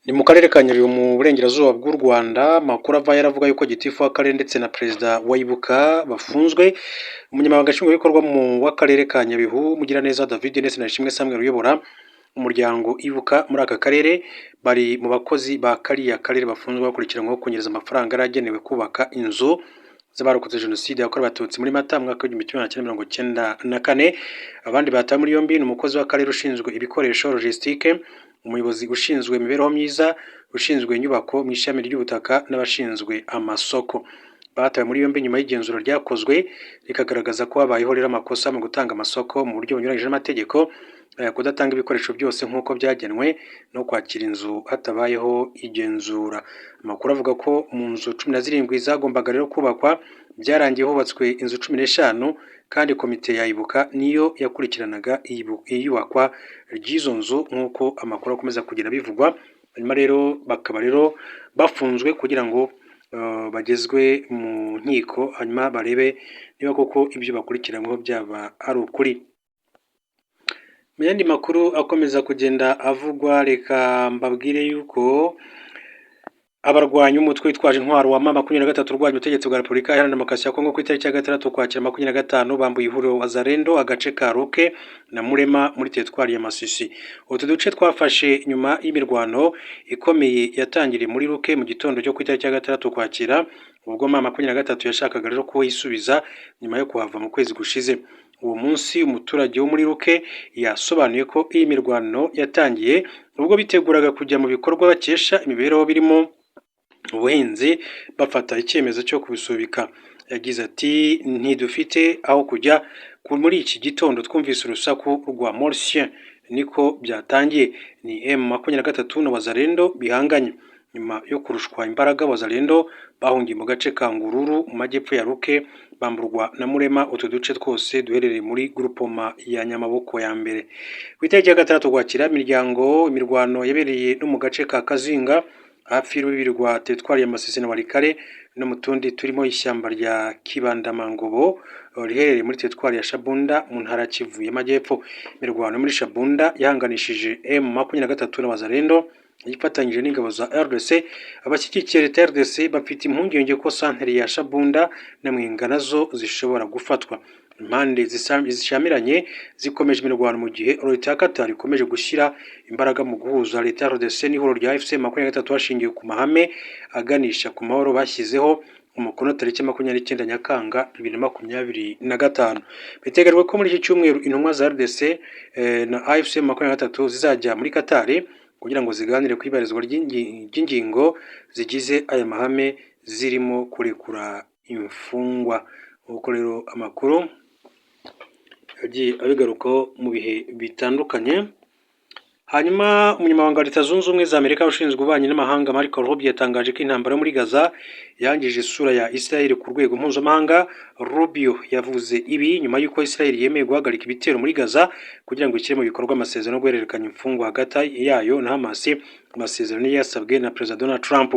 Ni mu karere ka Nyabihu mu burengerazuba bw'u Rwanda. Amakuru avayo aravuga yuko gitifu w'akarere ndetse na perezida wa Ibuka bafunzwe. Umunyamabanga nshingwabikorwa mu w'akarere ka Nyabihu, Mugiraneza David, ndetse na Ishimwe Samuel uyobora umuryango Ibuka muri aka karere, bari mu bakozi ba kariya karere bafunzwe bakurikiranyweho kunyereza amafaranga yari agenewe kubaka inzu z'abarokotse Jenoside yakorewe Abatutsi muri Mata mu mwaka w'1994. Abandi batawe muri yombi ni umukozi w'akarere ushinzwe ibikoresho, logistique, umuyobozi ushinzwe imibereho myiza, ushinzwe inyubako mu ishami ry'ubutaka n'abashinzwe amasoko. Batawe muri yombi nyuma y'igenzura ryakozwe rikagaragaza ko habayeho rero amakosa mu gutanga amasoko mu buryo bunyuranyije n'amategeko, kudatanga ibikoresho byose nk'uko byagenwe no kwakira inzu hatabayeho igenzura. Amakuru avuga ko mu nzu 17 zagombaga rero kubakwa, byarangiye hubatswe inzu 15, kandi komite ya Ibuka niyo yakurikiranaga iyubakwa ry'izo nzu, nk'uko amakuru akomeza kugenda bivugwa. Hanyuma rero bakaba rero bafunzwe kugira ngo bagezwe mu nkiko, hanyuma barebe niba koko ibyo bakurikiranyweho byaba ari ukuri. Mu yandi makuru akomeza kugenda avugwa, reka mbabwire yuko abarwanyi umutwe witwaje intwaro wa M23 urwanya ubutegetsi bwa Repubulika Iharanira Demokarasi ya Kongo, ku itariki ya 6 Ukwakira 25 bambuye ihuriro Wazalendo agace ka Ruke na Murema muri teritwari ya Masisi. Utu duce twafashe nyuma y'imirwano ikomeye yatangiriye muri Ruke mu gitondo cyo ku itariki ya 6 Ukwakira, ubwo M23 yashakaga rero kuhisubiza nyuma yo kuhava mu kwezi gushize. Uwo munsi umuturage wo muri Ruke yasobanuye ko iyi mirwano yatangiye ubwo biteguraga kujya mu bikorwa bakesha imibereho birimo ubuhinzi, bafata icyemezo cyo kubisubika. Yagize ati: "Ntidufite aho kujya. Muri iki gitondo twumvise urusaku rwa mortier, niko byatangiye. Ni M23 na Wazalendo bihanganye." Nyuma yo kurushwa imbaraga, Wazalendo bahungiye mu gace ka Ngururu mu majyepfo ya Ruke, bamburwa na Murema. Utu duce twose duherereye muri groupement ya Nyamaboko ya mbere. Ku itariki ya 6 Ukwakira, imiryango imirwano yabereye no mu gace ka Kazinga hafi y'urubibi rwa teritwari ya Masisi na Walikale, no mu tundi turimo ishyamba rya Kibandamangobo riherereye muri teritwari ya Shabunda mu ntara ya Kivu y'Amajyepfo. Imirwano muri Shabunda yahanganishije M23 na Wazalendo yifatanyije n'ingabo za RDC. Abashyigikiye leta ya RDC bafite impungenge ko santere ya Shabunda na Mwenga nazo zishobora gufatwa. Impande zishyamiranye zikomeje imirwano mu gihe leta ya Qatar ikomeje gushyira imbaraga mu guhuza leta ya RDC n'ihuriro rya AFC 23 hashingiwe ku mahame aganisha ku mahoro bashyizeho umukono tariki 29 Nyakanga 2025. Biteganyijwe ko muri iki cyumweru intumwa za RDC na AFC 23 zizajya muri Qatar kugira ngo ziganire ku ibarizwa ry'ingingo zigize aya mahame, zirimo kurekura imfungwa, nk'uko rero amakuru yagiye abigarukaho mu bihe bitandukanye. Hanyuma umunyamabanga wa Leta Zunze Ubumwe za Amerika ushinzwe ububanyi n'amahanga, Marco Rubio, yatangaje ko intambara yo muri Gaza yangije isura ya Israel ku rwego mpuzamahanga. Rubio yavuze ibi nyuma y'uko Israel yemeye guhagarika ibitero muri Gaza kugira ngo ishyire mu bikorwa amasezerano yo guhererekanya imfungwa hagati yayo na Hamas, amasezerano yasabwe na Perezida Donald Trump.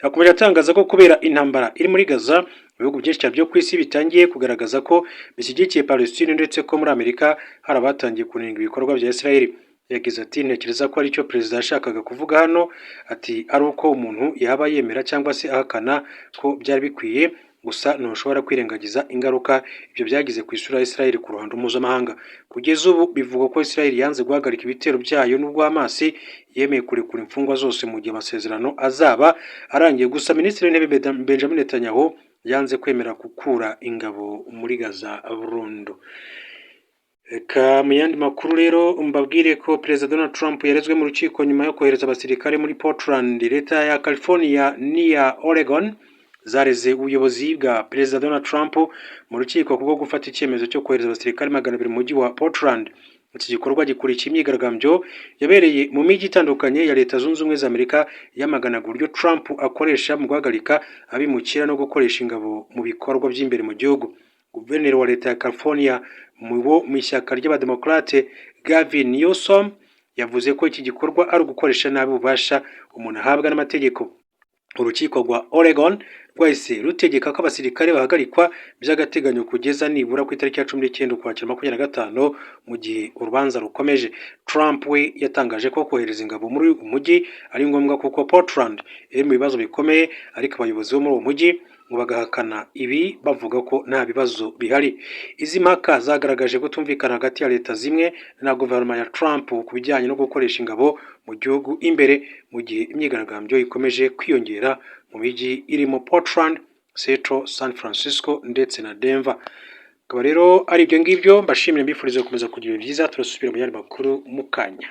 Yakomeje atangaza ko kubera intambara iri muri Gaza, ibihugu byinshi cyane byo ku isi bitangiye kugaragaza ko bishyigikiye Palestine, ndetse ko muri Amerika hari abatangiye kunenga ibikorwa bya Israel. Yagize ati: "Ntekereza ko aricyo perezida yashakaga kuvuga hano." Ati: "Ari uko umuntu yaba yemera cyangwa se ahakana ko byari bikwiye, gusa ntushobora kwirengagiza ingaruka ibyo byagize ku isura ya Israel ku ruhando mpuzamahanga." Kugeza ubu bivugwa ko Israel yanze guhagarika ibitero byayo nubwo Hamas yemeye kurekura imfungwa zose mu gihe amasezerano azaba arangiye. Gusa Minisitiri w'Intebe Benjamin Netanyahu yanze kwemera gukura ingabo muri Gaza burundu. Reka mu yandi makuru rero mbabwire ko Perezida Donald Trump yarezwe mu rukiko nyuma yo kohereza abasirikare muri Portland. Leta ya California n'iya Oregon zareze ubuyobozi bwa Perezida Donald Trump mu rukiko kubwo gufata icyemezo cyo kohereza abasirikare 200 mu mujyi wa Portland. Iki gikorwa gikurikiye imyigaragambyo yabereye mu mijyi itandukanye ya Leta Zunze Ubumwe za Amerika yamaganaga uburyo Trump akoresha mu guhagarika abimukira no gukoresha ingabo mu bikorwa by'imbere mu gihugu. Guverineri wa leta ya California mu bo mu ishyaka ry'Abademokarate, Gavin Newsom, yavuze ko iki gikorwa ari ugukoresha nabi ububasha umuntu ahabwa n'amategeko. Urukiko rwa Oregon rwahise rutegeka ko abasirikare bahagarikwa by'agateganyo kugeza nibura ku itariki ya 19 Ukwakira 25, mu gihe urubanza rukomeje. Trump we yatangaje ko kohereza ingabo muri uyu mujyi ari ngombwa kuko Portland iri mu bibazo bikomeye, ariko abayobozi bo muri uwo mujyi ngo bagahakana ibi, bavuga ko nta bibazo bihari. Izi mpaka zagaragaje kutumvikana hagati ya leta zimwe na guverinoma ya Trump ku bijyanye no gukoresha ingabo mu gihugu imbere, mu gihe imyigaragambyo ikomeje kwiyongera mu mijyi irimo Portland, Seattle, San Francisco ndetse na Denver. Akaba rero ari ibyo ngibyo, mbashimire, mbifuriza gukomeza kugira ibihe byiza. Turasubira mu yandi makuru mu kanya.